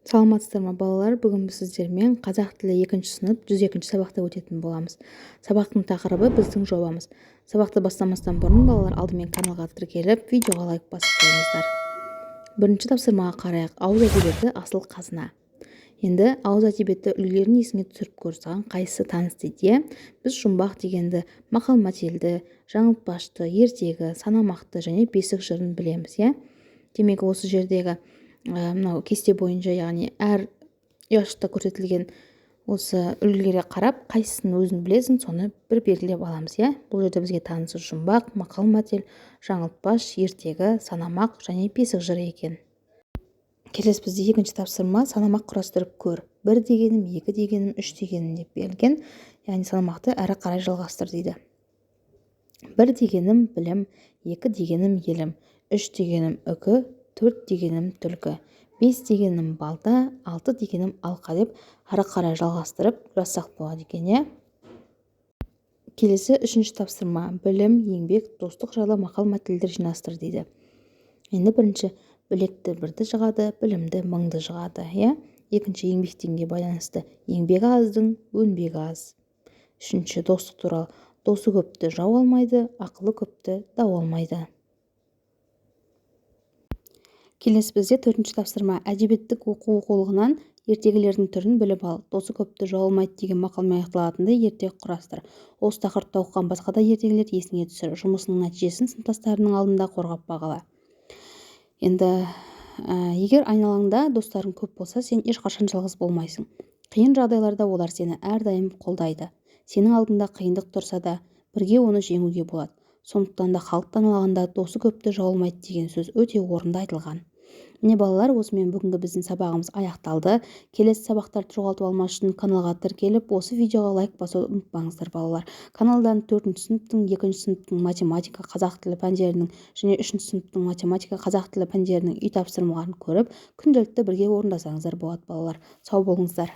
Саламатсыздар ма, балалар? Бүгін біз сіздермен қазақ тілі, екінші сынып, 102 сабақта өтетін боламыз. Сабақтың тақырыбы: біздің жобамыз. Сабақты бастамастан бұрын, балалар, алдымен каналға тіркеліп, видеоға лайк басып қойыңыздар. Бірінші тапсырмаға қарайық. Ауыз әдебиеті – асыл қазына. Енді ауыз әдебиеті үлгілерін есіңе түсіріп көр, саған қайсысы таныс дейді, иә? Біз жұмбақ дегенді, мақал мәтелді, жаңылтпашты, ертегі, санамақты және бесік жырын білеміз, иә? Демек, осы жердегі мынау кесте бойынша, яғни әр ұяшықта көрсетілген осы үлгілерге қарап, қайсысын өзің білесің, соны бір белгілеп аламыз, иә? Бұл жерде бізге танысы жұмбақ, мақал мәтел, жаңылтпаш, ертегі, санамақ және бесік жыры екен. Келесі бізде екінші тапсырма: санамақ құрастырып көр. Бір дегенім, екі дегенім, үш дегенім деп берілген, яғни санамақты әрі қарай жалғастыр дейді. Бір дегенім – білім, екі дегенім – елім, үш дегенім – үкі, төрт дегенім – түлкі, бес дегенім – балта, алты дегенім – алқа деп ары қарай жалғастырып жазсақ болады екен, иә? Келесі үшінші тапсырма: білім, еңбек, достық жайлы мақал-мәтелдер жинастыр дейді. Енді бірінші: білекті бірді жығады, білімді мыңды жығады, иә? Екінші, еңбек дегенге байланысты: еңбегі аздың өнбегі аз. Үшінші, достық туралы: досы көпті жау алмайды, ақылы көпті дау алмайды. Келесі бізде төртінші тапсырма: әдебиеттік оқу оқулығынан ертегілердің түрін біліп ал. Досы көпті жау алмайды деген мақалмен аяқталатындай ертегі құрастыр. Осы тақырыпта оқыған басқа да ертегілерді есіңе түсір. Жұмысыңның нәтижесін сыныптастарыңның алдында қорғап бағала. Енді егер айналаңда достарың көп болса, сен ешқашан жалғыз болмайсың. Қиын жағдайларда олар сені әрдайым қолдайды. Сенің алдыңда қиындық тұрса да, бірге оны жеңуге болады. Сондықтан да халық даналығында досы көпті жау алмайды деген сөз өте орынды айтылған. Міне, балалар, осымен бүгінгі біздің сабағымыз аяқталды. Келесі сабақтарды жоғалтып алмас үшін каналға тіркеліп, осы видеоға лайк басуды ұмытпаңыздар. Балалар, каналдан төртінші сыныптың, екінші сыныптың математика, қазақ тілі пәндерінің және үшінші сыныптың математика, қазақ тілі пәндерінің үй тапсырмаларын көріп, күнделікті бірге орындасаңыздар болады. Балалар, сау болыңыздар.